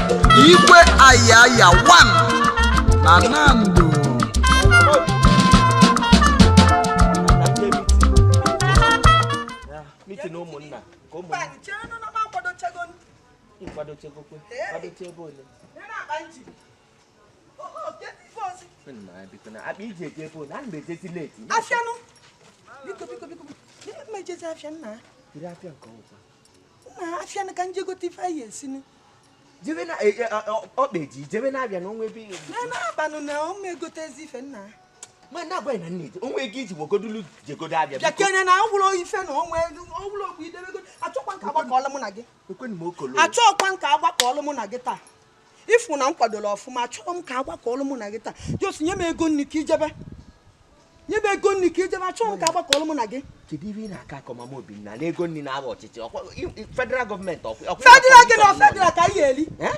Igwe Ayaya 1 na Nando. Meeting ụmụnna ka ụmụnna nkwadochegokwe kwadocha ego ole? Nna, biko, na akpa iji eje ebe ole ana m ejezi late. Afịanụ, biko, biko, biko, biko, ejezi afịa, nna. Jiri afịa nke ọzọ. Nna, afịanụ ka nje gote ife anyị esinu. Jebe na ọkpa eji jebe na-abịa na onwe ebe. Na na-akpanụ na ụmụ egotezi ife, nna. Ma na-agwaghị na nna eje onwe ego iji wegodulu jegodo abịa. Bịa. Biko. Kenye na ọgwụrụ ife na onwe ọgwụrụ okwu idebego. Achọkwa nka agbakọọlụ mụ na gị. Ekwenụ m okolo. Achọkwa nka agbakọọlụ mụ na gị taa. Ịfụ na m kwadola ọfụma, achọrọ m ka agbakọọlụ mụ na gị taa. Jos, nye m ego nri ka ijebe, nye m ego nri ka ijebe. Achọrọ m ka agbakọọlụ mụ na gị. Kedu ihe ị na-akọ akọ, mama Obinna, na ego nri na-aba ọchịchị ọkwa federal gọọmenti ọkwa Federal gị na federal ka anyị eri. Eh?